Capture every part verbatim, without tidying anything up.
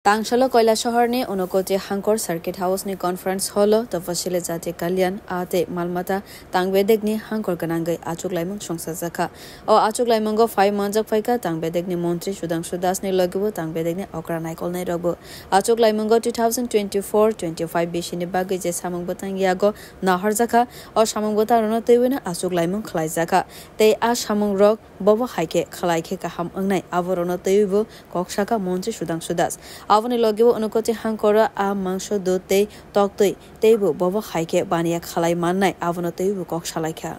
Tangsalo Koilasahar ni Unokoti Hangkor Circuit House ni Conference Hall o Tapasili Jati Kalyan a tei Malmata Tangbedek ni hangkor gwnangwi achuk laimung songsajakha. O achuk laimungo phai manjak phaikha Tangbedek ni Montri Sudhangshu Das ni logibo Tangbedek ni okra naikolnai rokbo. Achuk laimungo two thousand twenty-four twenty-five bisi ni bagwi je samung bwtang yago naharjakha, o samung bwtang rokno twiwi no achuk laimung khlaijakha. Tei a samung rok bobo hai khe khlai khe kaham wngnai, abo rokno twiwi bo kok saka Montri Sudhangshu Das. Aboni logibo Unokoti Hangkor o a mangso dud tei toktwi teibo bobo hai khe baniya khlai mannai, abono twiwi bo kok salaikha.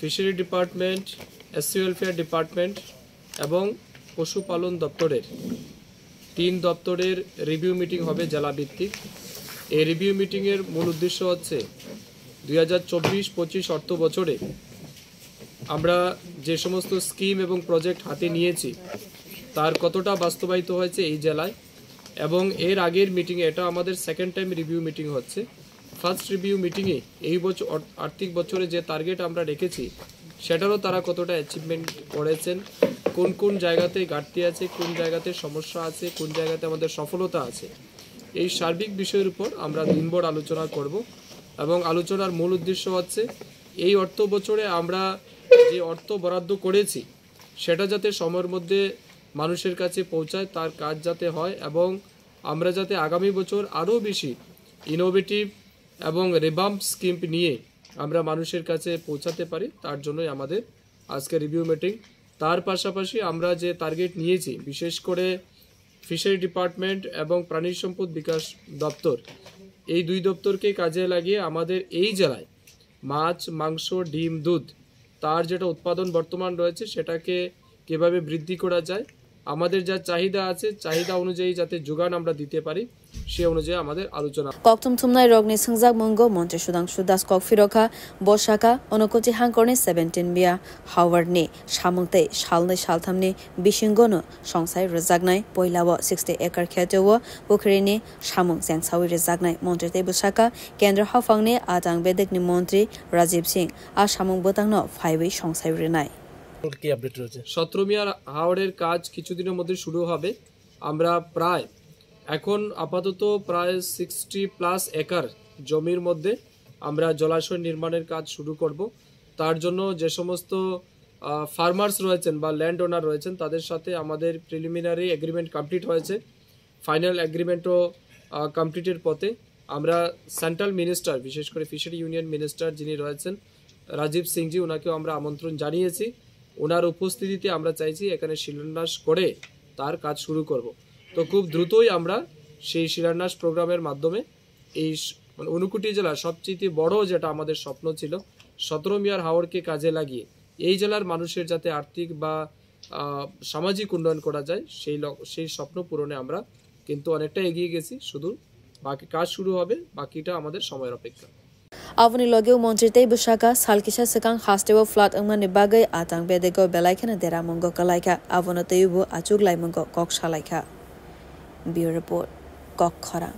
Fishery department, SC welfare department এবং পশুপালন দপ্তরের তিন দপ্তরের review meeting হবে জেলা ভিত্তিক। এই রিভিউ মিটিংয়ের মূল উদ্দেশ্য হচ্ছে দুই হাজার চব্বিশ পঁচিশ অর্থ বছরে আমরা যে সমস্ত স্কিম এবং প্রজেক্ট হাতে নিয়েছি, তার কতটা বাস্তবায়িত হয়েছে এই জেলায়, এবং এর আগের মিটিংয়ে, এটা আমাদের সেকেন্ড টাইম রিভিউ মিটিং হচ্ছে। ফার্স্ট রিভিউ মিটিংয়ে এই বছর, অর- আর্থিক বছরে যে টার্গেট আমরা রেখেছি, সেটারও তারা কতটা অ্যাচিভমেন্ট করেছেন, কোন কোন জায়গাতে ঘাটতি আছে, কোন জায়গাতে সমস্যা আছে, কোন জায়গাতে আমাদের সফলতা আছে, এই সার্বিক বিষয়ের উপর আমরা দিনভর আলোচনা করব। এবং আলোচনার মূল উদ্দেশ্য হচ্ছে এই অর্থ বছরে আমরা যে অর্থ বরাদ্দ করেছি, সেটা যাতে সময়ের মধ্যে মানুষের কাছে পৌঁছায়, তার কাজ যাতে হয়, এবং আমরা যাতে আগামী বছর আরও বেশি ইনোভেটিভ এবং রিভাম্প স্কিম নিয়ে আমরা মানুষের কাছে পৌঁছাতে পারি, তার জন্যই আমাদের আজকে রিভিউ মিটিং। তার পাশাপাশি আমরা যে টার্গেট নিয়েছি, বিশেষ করে ফিশারি ডিপার্টমেন্ট এবং প্রাণী সম্পদ বিকাশ দপ্তর, এই দুই দপ্তরকে কাজে লাগিয়ে আমাদের এই জেলায় মাছ, মাংস, ডিম, দুধ, তার যেটা উৎপাদন বর্তমান রয়েছে, সেটাকে কিভাবে বৃদ্ধি করা যায়, আমাদের যা চাহিদা আছে, চাহিদা অনুযায়ী যাতে যোগান আমরা দিতে পারি, সে অনুযায়ী আমাদের আলোচনা। Kokthum thumnai rokni swngjak mungo Montri Sudhangshu Das kok phirokha, bo sakha, Unokoti Hangkorni seventeen Mia Howard ni samung tei salnwi salthamni bisingono songsai rwjaknai poilao sixty acre khetio pukhrini samung chengsawi rwjaknai. Montri tei bwsakha, Kendra haphangni a Tangbedekni Montri Rajiv Singh a samung bwtangno phaiwi songsai rwnai. সতেরো মিয়ার হাওরের কাজ কিছুদিনের মধ্যে শুরু হবে। আমরা প্রায়, এখন আপাতত প্রায় সিক্সটি প্লাস একর জমির মধ্যে আমরা জলাশয় নির্মাণের কাজ শুরু করব। তার জন্য যে সমস্ত ফার্মার্স রয়েছেন বা ল্যান্ড ওনার রয়েছেন, তাদের সাথে আমাদের প্রিলিমিনারি এগ্রিমেন্ট কমপ্লিট হয়েছে। ফাইনাল এগ্রিমেন্টও কমপ্লিটের পথে। আমরা সেন্ট্রাল মিনিস্টার, বিশেষ করে ফিশারি ইউনিয়ন মিনিস্টার যিনি রয়েছেন রাজীব সিংজি, ওনাকেও আমরা আমন্ত্রণ জানিয়েছি। ওনার উপস্থিতিতে আমরা চাইছি এখানে শিলান্যাস করে তার কাজ শুরু করব। তো খুব দ্রুতই আমরা সেই শিলান্যাস প্রোগ্রামের মাধ্যমে এই স- মানে ঊনকোটি জেলার সবচেয়ে বড় যেটা আমাদের স্বপ্ন ছিল, সতেরো মিয়ার হাওরকে কাজে লাগিয়ে এই জেলার মানুষের যাতে আর্থিক বা আহ, সামাজিক উন্নয়ন করা যায়, সেই ল- সেই স্বপ্ন পূরণে আমরা কিন্তু অনেকটা এগিয়ে গেছি। শুধু বাকি কাজ শুরু হবে, বাকিটা আমাদের সময়ের অপেক্ষা। Aboni logi o Montri tei bwsakha sal kisa swkang hasteo flood wngmani bagwi a Tangbedego belai kheno dera mungo kwlaikha, abono twiwi bo achuk laimungo kok salaikha. Bureau Report, Kok Khorang.